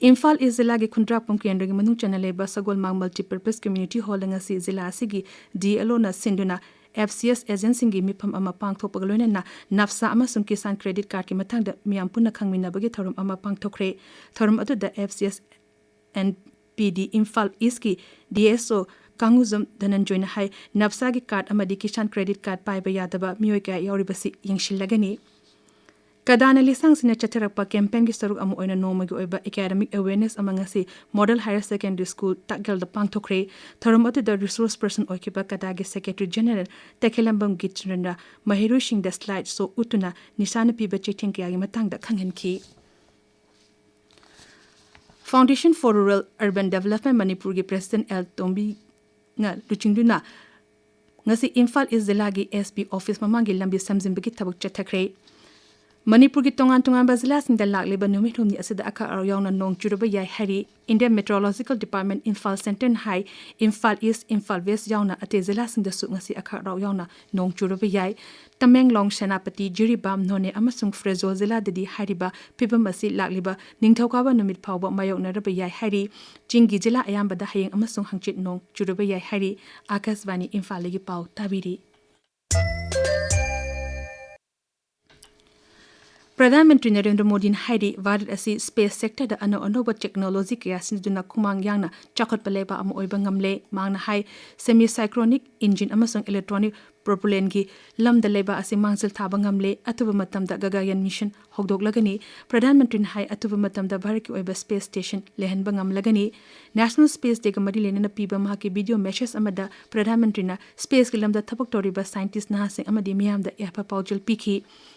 ꯏꯝꯐꯥꯜ East ꯖꯤꯂꯥꯒꯤ ꯈꯨꯟꯗ꯭ꯔꯥꯛꯄꯝ ꯀꯦꯟꯗ꯭ꯔꯒꯤ ꯃꯅꯨꯡ ꯆꯟꯅ ꯂꯩꯕ ꯁꯒꯣꯜ ꯃꯥꯡꯃ Multipurpose Community Hallꯗ ꯉꯁꯤ ꯖꯤꯂꯥ ꯑꯁꯤꯒꯤ DLOꯅ ꯁꯤꯟꯗꯨꯅ FCS agentꯁꯤꯡꯒꯤ ꯃꯤꯐꯝ ꯑꯃ ꯄꯥꯡꯊꯣꯛꯄꯒ ꯂꯣꯏꯅꯅ NAPSA ꯑꯃꯁꯨꯡ Kisan Credit Cardꯀꯤ ꯃꯇꯥꯡꯗ ꯃꯤꯌꯥꯝ ꯄꯨꯟꯅ ꯈꯪꯃꯤꯟꯅꯕꯒꯤ ꯊꯧꯔꯝ ꯑꯃ ꯄꯥꯡꯊꯣꯛꯈ꯭ꯔꯦ꯫ ꯊꯧꯔꯝ ꯑꯗꯨꯗ FCS and PD Imphal Eastꯀꯤ DSO ꯀꯥꯡꯉꯨꯖꯝ ꯙꯅꯟꯖꯣꯏꯅ high, NAPSAꯒꯤ card ꯑꯃꯗꯤ Kisan Credit Card ꯄꯥꯏꯕ ꯌꯥꯗꯕ ꯃꯤꯑꯣꯏ ꯀꯌꯥ ꯌꯥꯎꯔꯤꯕꯁꯤ ꯌꯦꯡꯁꯤꯜꯂꯒꯅꯤ꯫ ꯀꯗꯥꯅ ꯂꯤꯁꯥꯡꯁꯤꯟꯅ ꯆꯠꯊꯔꯛꯄ campaign ꯒꯤ ꯁꯔꯨꯛ ꯑꯃ ꯑꯣꯏꯅ ꯅꯣꯡꯃꯒꯤ ꯑꯣꯏꯕ academic awareness ꯑꯃ ꯉꯁꯤ Model Higher Secondary School ꯇꯥꯛꯌꯦꯜꯗ ꯄꯥꯡꯊꯣꯛꯈ꯭ꯔꯦ꯫ ꯊꯧꯔꯝ ꯑꯗꯨꯗ resource person ꯑꯣꯏꯈꯤꯕ ꯀꯗꯥꯒꯤ Secretary General ꯇꯈꯦꯂꯝꯕꯝ ꯒꯤꯆꯟꯗ꯭ꯔꯅ ꯃꯍꯩꯔꯣꯏꯁꯤꯡꯗ slide show ꯎꯠꯇꯨꯅ ꯅꯤꯁꯥꯅ ꯄꯤꯕ ꯆꯩꯊꯦꯡ ꯀꯌꯥꯒꯤ ꯃꯇꯥꯡꯗ ꯈꯪꯍꯟꯈꯤ꯫ Foundation for Rural Urban Development ꯃꯅꯤꯄꯨꯔꯒꯤ President ꯑꯦꯜ ꯇꯣꯝꯕꯤꯅ ꯂꯨꯆꯤꯡꯗꯨꯅ ꯉꯁꯤ ꯏꯝꯐꯥꯜ ꯏꯁ ꯖꯤꯂꯥꯒꯤ S P office ꯃꯃꯥꯡꯒꯤ ꯂꯝꯕꯤ ꯁꯦꯝꯖꯤꯟꯕꯒꯤ ꯊꯕꯛ ꯆꯠꯊꯈ꯭ꯔꯦ꯫ ꯃꯅꯤꯄꯨꯔꯒꯤ ꯇꯣꯉꯥꯟ ꯇꯣꯉꯥꯟꯕ ꯖꯤꯂꯥꯁꯤꯡꯗ ꯂꯥꯛꯂꯤꯕ ꯅꯨꯃꯤꯠ ꯍꯨꯝꯅꯤ ꯑꯁꯤꯗ ꯑꯈꯥꯛ ꯑꯔꯥꯎ ꯌꯥꯎꯅ ꯅꯣꯡ ꯆꯨꯔꯕ ꯌꯥꯏ ꯍꯥꯏꯔꯤ꯫ Indian Meteorological Department Imphal Centre ꯍꯥꯏ, ꯏꯝꯐꯥꯜ ꯏꯁ, ꯏꯝꯐꯥꯜ ꯋꯦꯁ ꯌꯥꯎꯅ ꯑꯇꯩ ꯖꯤꯂꯥꯁꯤꯡꯗꯁꯨ ꯉꯁꯤ ꯑꯈꯥꯛ ꯑꯔꯥꯎ ꯌꯥꯎꯅ ꯅꯣꯡ ꯆꯨꯔꯕ ꯌꯥꯏ꯫ ꯇꯃꯦꯡꯂꯣꯡ, ꯁꯦꯅꯥꯄꯇꯤ, ꯖꯤꯔꯤꯕꯥꯝ, ꯅꯣꯅꯦ ꯑꯃꯁꯨꯡ ꯐ꯭ꯔꯦꯖꯣꯜ ꯖꯤꯂꯥꯗꯗꯤ ꯍꯥꯏꯔꯤꯕ ꯐꯤꯕꯝ ꯑꯁꯤ ꯂꯥꯛꯂꯤꯕ ꯅꯤꯡꯊꯧꯀꯥꯕ ꯅꯨꯃꯤꯠ ꯐꯥꯎꯕ ꯃꯥꯌꯣꯛꯅꯔꯕ ꯌꯥꯏ ꯍꯥꯏꯔꯤ꯫ ꯆꯤꯡꯒꯤ ꯖꯤꯂꯥ ꯑꯌꯥꯝꯕꯗ ꯍꯌꯦꯡ ꯑꯃꯁꯨꯡ ꯍꯪꯆꯤꯠ ꯅꯣꯡ ꯆꯨꯔꯕ ꯌꯥꯏ ꯍꯥꯏꯔꯤ꯫ ꯑꯥꯀꯥꯁꯕꯥꯅꯤ ꯏꯝꯐꯥꯜꯗꯒꯤ ꯄꯥꯎ ꯇꯥꯕꯤꯔꯤ꯫ ꯄ꯭ꯔꯙꯥꯟ ꯃꯟꯇ꯭ꯔꯤ ꯅꯔꯦꯟꯗ꯭ꯔ ꯃꯣꯗꯤꯅ ꯍꯥꯏꯔꯤ, ꯚꯥꯔꯠ ꯑꯁꯤ space sector ꯗ ꯑꯅꯧ ꯑꯅꯧꯕ technology ꯀꯌꯥ ꯁꯤꯖꯤꯟꯅꯗꯨꯅ ꯈꯨꯃꯥꯡ ꯌꯥꯡꯅ ꯆꯥꯎꯈꯠꯄ ꯂꯩꯕꯥꯛ ꯑꯃ ꯑꯣꯏꯕ ꯉꯝꯂꯦ꯫ ꯃꯍꯥꯛꯅ ꯍꯥꯏ, semi cyclonic engine ꯑꯃꯁꯨꯡ electronic propellant ꯀꯤ ꯂꯝꯗ ꯂꯩꯕꯥꯛ ꯑꯁꯤ ꯃꯥꯡꯖꯤꯜ ꯊꯥꯕ ꯉꯝꯂꯦ꯫ ꯑꯊꯨꯕ ꯃꯇꯝꯗ ꯒꯒꯥꯌꯥꯟ mission ꯍꯧꯗꯣꯛꯂꯒꯅꯤ꯫ ꯄ꯭ꯔꯙꯥꯟ ꯃꯟꯇ꯭ꯔꯤꯅ ꯍꯥꯏ, ꯑꯊꯨꯕ ꯃꯇꯝꯗ ꯚꯥꯔꯠꯀꯤ ꯑꯣꯏꯕ space station ꯂꯩꯍꯟꯕ ꯉꯝꯂꯒꯅꯤ꯫ National Space Day ꯒ ꯃꯔꯤ ꯂꯩꯅꯅ ꯄꯤꯕ ꯃꯍꯥꯛꯀꯤ video message ꯑꯃꯗ ꯄ꯭ꯔꯙꯥꯟ ꯃꯟꯇ꯭ꯔꯤꯅ space ꯀꯤ ꯂꯝꯗ ꯊꯕꯛ ꯇꯧꯔꯤꯕ scientist ꯅꯍꯥꯁꯤꯡ ꯑꯃꯗꯤ ꯃꯤꯌꯥꯝꯗ ꯌꯥꯏꯐ ꯄꯥꯎꯖꯦꯜ ꯄꯤꯈꯤ꯫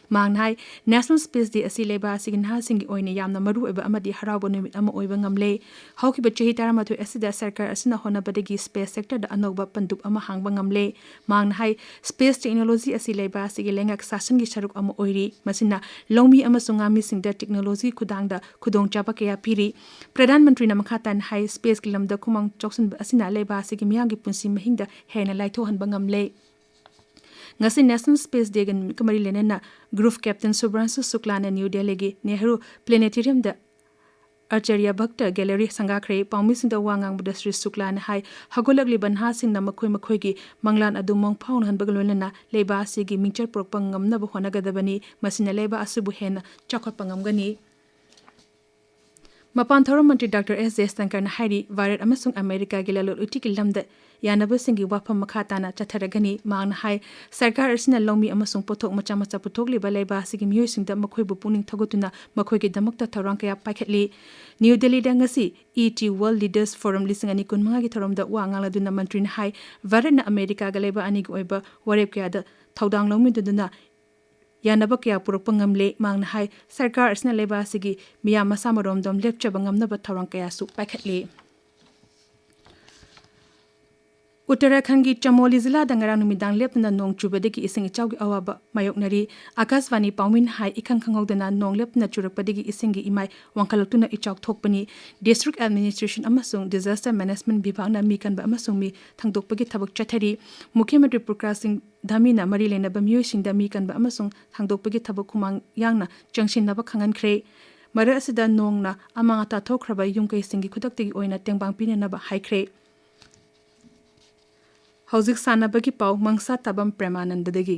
ꯃꯍꯥꯛꯅ ꯍꯥꯏ, National Space Day ꯑꯁꯤ ꯂꯩꯕꯥꯛ ꯑꯁꯤꯒꯤ ꯅꯍꯥꯁꯤꯡꯒꯤ ꯑꯣꯏꯅ ꯌꯥꯝꯅ ꯃꯔꯨꯑꯣꯏꯕ ꯑꯃꯗꯤ ꯍꯔꯥꯎꯕ ꯅꯨꯃꯤꯠ ꯑꯃ ꯑꯣꯏꯕ ꯉꯝꯂꯦ꯫ ꯍꯧꯈꯤꯕ ꯆꯍꯤ ꯇꯔꯥꯃꯥꯊꯣꯏ ꯑꯁꯤꯗ ꯁꯔꯀꯥꯔ ꯑꯁꯤꯅ ꯍꯣꯠꯅꯕꯗꯒꯤ space sector ꯗ ꯑꯅꯧꯕ ꯄꯟꯗꯨꯞ ꯑꯃ ꯍꯥꯡꯕ ꯉꯝꯂꯦ꯫ ꯃꯍꯥꯛꯅ ꯍꯥꯏ, space technology ꯑꯁꯤ ꯂꯩꯕꯥꯛ ꯑꯁꯤꯒꯤ ꯂꯩꯉꯥꯛ ꯁꯥꯁꯟꯒꯤ ꯁꯔꯨꯛ ꯑꯃ ꯑꯣꯏꯔꯤ꯫ ꯃꯁꯤꯅ ꯂꯧꯃꯤ ꯑꯃꯁꯨꯡ ꯉꯥꯃꯤꯁꯤꯡꯗ technology ꯈꯨꯊꯥꯡꯗ ꯈꯨꯗꯣꯡꯆꯥꯕ ꯀꯌꯥ ꯄꯤꯔꯤ꯫ ꯄ꯭ꯔꯙꯥꯟ ꯃꯟꯇ꯭ꯔꯤꯅ ꯃꯈꯥ ꯇꯥꯅ ꯍꯥꯏ, space ꯀꯤ ꯂꯝꯗ ꯈꯨꯃꯥꯡ ꯆꯥꯎꯁꯤꯟꯕ ꯑꯁꯤꯅ ꯂꯩꯕꯥꯛ ꯑꯁꯤꯒꯤ ꯃꯤꯌꯥꯝꯒꯤ ꯄꯨꯟꯁꯤ ꯃꯍꯤꯡꯗ ꯍꯦꯟꯅ ꯂꯥꯏꯊꯣꯛꯍꯟꯕ ꯉꯝꯂꯦ꯫ ꯉꯁꯤ National Space Day ꯒ ꯅꯨꯃꯤꯠꯀ ꯃꯔꯤ ꯂꯩꯅꯅ group captain ꯁꯨꯕ꯭ꯔꯥꯟꯁꯨ ꯁꯨꯛꯂꯥꯅ ꯅ꯭ꯌꯨ ꯗꯦꯜꯂꯤꯒꯤ ꯅꯦꯍꯔꯨ Planetarium ꯗ Acharya Bhakta Gallery ꯁꯪꯒꯥꯈ꯭ꯔꯦ꯫ ꯄꯥꯎꯃꯤꯁꯤꯡꯗ ꯋꯥ ꯉꯥꯡꯕꯗ ꯁ꯭ꯔꯤ ꯁꯨꯛꯂꯥꯅ ꯍꯥꯏ, ꯍꯧꯒꯠꯂꯛꯂꯤꯕ ꯅꯍꯥꯁꯤꯡꯅ ꯃꯈꯣꯏ ꯃꯈꯣꯏꯒꯤ ꯃꯪꯂꯥꯟ ꯑꯗꯨ ꯃꯪ ꯐꯥꯎꯅꯍꯟꯕꯒ ꯂꯣꯏꯅꯅ ꯂꯩꯕꯥꯛ ꯑꯁꯤꯒꯤ ꯃꯤꯡꯆꯠ ꯄꯨꯔꯛꯄ ꯉꯝꯅꯕ ꯍꯣꯠꯅꯒꯗꯕꯅꯤ꯫ ꯃꯁꯤꯅ ꯂꯩꯕꯥꯛ ꯑꯁꯤꯕꯨ ꯍꯦꯟꯅ ꯆꯥꯎꯈꯠꯄ ꯉꯝꯒꯅꯤ꯫ ꯃꯄꯥꯟ ꯊꯧꯔꯝ ꯃꯟꯇ꯭ꯔꯤ ꯗꯥꯛꯇꯔ ꯑꯦꯁ ꯖꯌꯁꯪꯀꯔꯅ ꯍꯥꯏꯔꯤ, ꯚꯥꯔꯠ ꯑꯃꯁꯨꯡ ꯑꯃꯦꯔꯤꯀꯥꯒꯤ ꯂꯂꯣꯟ ꯏꯇꯤꯛꯀꯤ ꯂꯝꯗ ꯌꯥꯅꯕꯁꯤꯡꯒꯤ ꯋꯥꯐꯝ ꯃꯈꯥ ꯇꯥꯅ ꯆꯠꯊꯔꯒꯅꯤ꯫ ꯃꯍꯥꯛꯅ ꯍꯥꯏ, ꯁꯔꯀꯥꯔ ꯑꯁꯤꯅ ꯂꯧꯃꯤ ꯑꯃꯁꯨꯡ ꯄꯣꯠꯊꯣꯛ ꯃꯆꯥ ꯃꯆꯥ ꯄꯨꯊꯣꯛꯂꯤꯕ ꯂꯩꯕꯥꯛ ꯑꯁꯤꯒꯤ ꯃꯤꯑꯣꯏꯁꯤꯡꯗ ꯃꯈꯣꯏꯕꯨ ꯄꯨꯛꯅꯤꯡ ꯊꯧꯒꯠꯇꯨꯅ ꯃꯈꯣꯏꯒꯤꯗꯃꯛꯇ ꯊꯧꯔꯥꯡ ꯀꯌꯥ ꯄꯥꯏꯈꯠꯂꯤ꯫ ꯅ꯭ꯌꯨ ꯗꯦꯜꯂꯤꯗ ꯉꯁꯤ E T World Leaders Forum ꯂꯤꯁꯤꯡ ꯑꯅꯤ ꯀꯨꯟꯃꯉꯥꯒꯤ ꯊꯧꯔꯝꯗ ꯋꯥ ꯉꯥꯡꯂꯗꯨꯅ ꯃꯟꯇ꯭ꯔꯤꯅ ꯍꯥꯏ, ꯚꯥꯔꯠꯅ ꯑꯃꯦꯔꯤꯀꯥꯒ ꯂꯩꯕꯥꯛ ꯑꯅꯤꯒꯤ ꯑꯣꯏꯕ ꯋꯥꯔꯦꯞ ꯀꯌꯥꯗ ꯊꯧꯗꯥꯡ ꯂꯧꯃꯤꯟꯅꯗꯨꯅ ꯌꯥꯅꯕ ꯀꯌꯥ ꯄꯨꯔꯛꯄ ꯉꯝꯂꯦ꯫ ꯃꯍꯥꯛꯅ ꯍꯥꯏ, ꯁꯔꯀꯥꯔ ꯑꯁꯤꯅ ꯂꯩꯕꯥꯛ ꯑꯁꯤꯒꯤ ꯃꯤꯌꯥꯝ ꯃꯁꯥ ꯃꯔꯣꯝꯗꯣꯝ ꯂꯦꯞꯆꯕ ꯉꯝꯅꯕ ꯊꯧꯔꯥꯡ ꯀꯌꯥꯁꯨ ꯄꯥꯏꯈꯠꯂꯤ꯫ ꯎꯠꯇꯔꯥꯈꯟꯒꯤ ꯆꯃꯣꯂꯤ ꯖꯤꯂꯥꯗ ꯉꯔꯥꯡ ꯅꯨꯃꯤꯗꯥꯡ ꯂꯦꯞꯇꯅ ꯅꯣꯡ ꯆꯨꯕꯗꯒꯤ ꯏꯁꯤꯡ ꯏꯆꯥꯎꯒꯤ ꯑꯋꯥꯕ ꯃꯥꯌꯣꯛꯅꯔꯤ꯫ ꯑꯀꯥꯁꯕꯥꯅꯤ ꯄꯥꯎꯃꯤꯅ ꯍꯥꯏ, ꯏꯈꯪ ꯈꯪꯍꯧꯗꯅ ꯅꯣꯡ ꯂꯦꯞꯇꯅ ꯆꯨꯔꯛꯄꯗꯒꯤ ꯏꯁꯤꯡꯒꯤ ꯏꯃꯥꯏ ꯋꯥꯡꯈꯠꯂꯛꯇꯨꯅ ꯏꯆꯥꯎ ꯊꯣꯛꯄꯅꯤ꯫ District Administration ꯑꯃꯁꯨꯡ Disaster Management ꯕꯤꯚꯥꯒꯅ ꯃꯤ ꯀꯟꯕ ꯑꯃꯁꯨꯡ ꯃꯤ ꯊꯥꯡꯗꯣꯛꯄꯒꯤ ꯊꯕꯛ ꯆꯠꯊꯔꯤ꯫ ꯃꯨꯈ꯭ꯌ ꯃꯟꯇ꯭ꯔꯤ ꯄ꯭ꯔꯀꯥꯁ ꯁꯤꯡ ꯙꯥꯃꯤꯅ ꯃꯔꯤ ꯂꯩꯅꯕ ꯃꯤꯑꯣꯏꯁꯤꯡꯗ ꯃꯤ ꯀꯟꯕ ꯑꯃꯁꯨꯡ ꯊꯥꯡꯗꯣꯛꯄꯒꯤ ꯊꯕꯛ ꯈꯨꯃꯥꯡ ꯌꯥꯡꯅ ꯆꯪꯁꯤꯟꯅꯕ ꯈꯪꯍꯟꯈ꯭ꯔꯦ꯫ ꯃꯔꯛ ꯑꯁꯤꯗ ꯅꯣꯡꯅ ꯑꯃꯥꯡ ꯑꯇꯥ ꯊꯣꯛꯈ꯭ꯔꯕ ꯌꯨꯝ ꯀꯩꯁꯤꯡꯒꯤ ꯈꯨꯗꯛꯇꯒꯤ ꯑꯣꯏꯅ ꯇꯦꯡꯕꯥꯡ ꯄꯤꯅꯅꯕ ꯍꯥꯏꯈ꯭ꯔꯦ꯫ ꯍꯧꯖꯤꯛ ꯁꯥꯟꯅꯕꯒꯤ ꯄꯥꯎ, ꯃꯪꯁꯥ ꯇꯥꯕꯝ ꯄ꯭ꯔꯦꯃꯥꯅꯟꯗꯗꯒꯤ꯫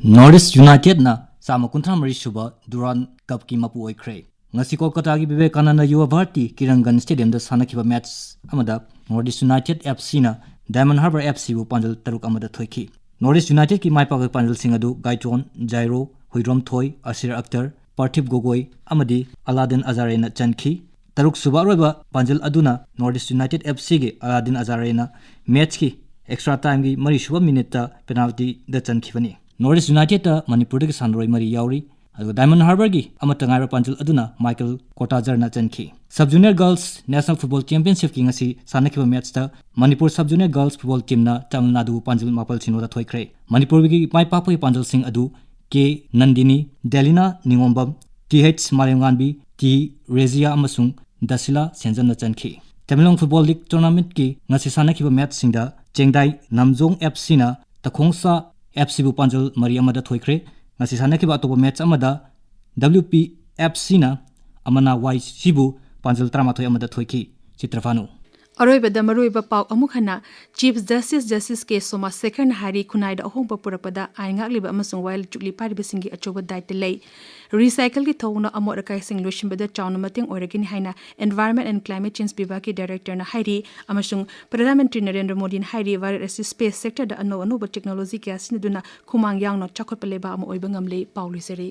North East Unitedꯅ ꯆꯥꯝꯃ ꯀꯨꯟꯊ꯭ꯔꯥ ꯃꯔꯤ ꯁꯨꯕ ꯗꯨꯔꯥꯟ ꯀꯞꯀꯤ ꯃꯄꯨ ꯑꯣꯏꯈ꯭ꯔꯦ꯫ ꯉꯁꯤ ꯀꯣꯜꯀꯇꯥꯒꯤ ꯕꯤꯕꯦꯀꯥꯅꯟꯗ ꯌꯨꯕ ꯚꯥꯔꯇꯤ ꯀꯤꯔꯪꯒꯟ ꯁ꯭ꯇꯦꯗꯤꯌꯝꯗ ꯁꯥꯟꯅꯈꯤꯕ ꯃꯦꯆ ꯑꯃꯗ North East United F Cꯅ Diamond Harbour F Cꯕꯨ ꯄꯥꯟꯖꯜ ꯇꯔꯨꯛ ꯑꯃꯗ ꯊꯣꯏꯈꯤ꯫ North East Unitedꯀꯤ ꯃꯥꯏ ꯄꯥꯛꯄ ꯄꯥꯟꯖꯜꯁꯤꯡ ꯑꯗꯨ ꯒꯥꯏꯇ꯭ꯔꯣꯟ, ꯖꯥꯏꯔꯣ, ꯍꯨꯏꯗ꯭ꯔꯣꯝꯊꯣꯏ, ꯑꯁꯤꯔ ꯑꯛꯇꯔ, ꯄꯥꯔꯊꯤꯞ ꯒꯣꯒꯣꯏ ꯑꯃꯗꯤ ꯑꯂꯥꯗꯤꯟ ꯑꯖꯥꯔꯦꯅ ꯆꯟꯈꯤ꯫ ꯇꯔꯨꯛ ꯁꯨꯕ ꯑꯔꯣꯏꯕ ꯄꯥꯟꯖꯜ ꯑꯗꯨꯅ North East United F Cꯒꯤ ꯑꯂꯥꯗꯤꯟ ꯑꯖꯥꯔꯦꯅ ꯃꯦꯆꯀꯤ ꯑꯦꯛꯁꯇ꯭ꯔꯥ ꯇꯥꯏꯝꯒꯤ ꯃꯔꯤ ꯁꯨꯕ ꯃꯤꯅꯤꯠꯇ ꯄꯦꯅꯥꯜꯇꯤꯗ ꯆꯟꯈꯤꯕꯅꯤ꯫ North East Unitedꯇ ꯃꯅꯤꯄꯨꯔꯗꯒꯤ ꯁꯥꯟꯅꯔꯣꯏ ꯃꯔꯤ ꯌꯥꯎꯔꯤ, ꯑꯗꯨꯒ Diamond Harbourꯒꯤ ꯑꯃꯠꯇ ꯉꯥꯏꯔꯕ ꯄꯥꯟꯖꯜ ꯑꯗꯨꯅ ꯃꯥꯏꯀꯦꯜ ꯀꯣꯇꯥꯖꯔꯅ ꯆꯟꯈꯤ꯫ Sub Junior Girls National Football Championshipꯀꯤ ꯉꯁꯤ ꯁꯥꯟꯅꯈꯤꯕ ꯃꯦꯆꯇ Manipur Sub Junior Girls Football Teamꯅ Tamil ꯅꯥꯗꯨꯕꯨ ꯄꯥꯟꯖꯜ ꯃꯥꯄꯜ ꯁꯤꯅꯣꯗ ꯊꯣꯏꯈ꯭ꯔꯦ꯫ ꯃꯅꯤꯄꯨꯔꯒꯤ ꯃꯥꯏ ꯄꯥꯛꯄꯒꯤ ꯄꯥꯟꯖꯜꯁꯤꯡ ꯑꯗꯨ ꯀꯦ ꯅꯟꯗꯤꯅꯤ, ꯗꯦꯂꯤꯅꯥ ꯅꯤꯉꯣꯝꯕꯝ, ꯇꯤ ꯑꯩꯆ ꯃꯥꯂꯦꯝꯉꯥꯟꯕꯤ, ꯇꯤ ꯔꯦꯖꯤꯌꯥ ꯑꯃꯁꯨꯡ ꯗꯁꯤꯂꯥ ꯁꯦꯟꯖꯝꯅ ꯆꯟꯈꯤ꯫ ꯇꯃꯦꯡꯂꯣꯡ Football League Tournamentꯀꯤ ꯉꯁꯤ ꯁꯥꯟꯅꯈꯤꯕ ꯃꯦꯆꯁꯤꯡꯗ ꯆꯦꯡꯗꯥꯏ ꯅꯥꯝꯖꯣꯡ F Cꯅ ꯇꯈꯣꯡꯁꯥ F Cꯕꯨ ꯄꯥꯟꯖꯜ ꯃꯔꯤ ꯑꯃꯗ ꯊꯣꯏꯈ꯭ꯔꯦ꯫ ꯉꯁꯤ ꯁꯥꯟꯅꯈꯤꯕ ꯑꯇꯣꯞꯄ ꯃꯦꯆ ꯑꯃꯗ W P F Cꯅ ꯑꯃꯅꯥ Y Cꯕꯨ ꯄꯥꯟꯖꯜ ꯇꯔꯥꯃꯥꯊꯣꯏ ꯑꯃꯗ ꯊꯣꯏꯈꯤ꯫ ꯆꯤꯇ꯭ꯔꯐꯥꯅꯨ꯫ ꯑꯔꯣꯏꯕꯗ ꯃꯔꯨꯑꯣꯏꯕ ꯄꯥꯎ ꯑꯃꯨꯛ ꯍꯟꯅ꯫ Chief Justice Justice K ꯁꯣꯃꯥꯁꯦꯈꯔꯅ ꯍꯥꯏꯔꯤ, ꯈꯨꯟꯅꯥꯏꯗ ꯑꯍꯣꯡꯕ ꯄꯨꯔꯛꯄꯗ ꯑꯥꯏꯟ ꯉꯥꯛꯂꯤꯕ ꯑꯃꯁꯨꯡ ꯋꯥꯌꯦꯜ ꯆꯨꯛꯂꯤ ꯄꯥꯏꯔꯤꯕꯁꯤꯡꯒꯤ ꯑꯆꯧꯕ ꯗꯥꯏꯇ ꯂꯩ꯫ Recycleꯒꯤ ꯊꯧꯑꯣꯡꯅ ꯑꯃꯣꯠ ꯑꯀꯥꯏꯁꯤꯡ ꯂꯣꯏꯁꯤꯟꯕꯗ ꯆꯥꯎꯅ ꯃꯇꯦꯡ ꯑꯣꯏꯔꯒꯅꯤ ꯍꯥꯏꯅ Environment and Climate Change ꯕꯤꯚꯥꯒꯀꯤ Directorꯅ ꯍꯥꯏꯔꯤ, ꯑꯃꯁꯨꯡ ꯄ꯭ꯔꯙꯥꯟ ꯃꯟꯇ꯭ꯔꯤ ꯅꯔꯦꯟꯗ꯭ꯔ ꯃꯣꯗꯤꯅ ꯍꯥꯏꯔꯤ, ꯚꯥꯔꯠ ꯑꯁꯤ space sectorꯗ ꯑꯅꯧ ꯑꯅꯧꯕ technology ꯀꯌꯥ ꯁꯤꯖꯤꯟꯅꯗꯨꯅ ꯈꯨꯃꯥꯡ ꯌꯥꯡꯅ ꯆꯥꯎꯈꯠꯄ ꯂꯩꯕꯥꯛ ꯑꯃ ꯑꯣꯏꯕ ꯉꯝꯂꯦ꯫ ꯄꯥꯎ ꯂꯣꯏꯖꯔꯦ꯫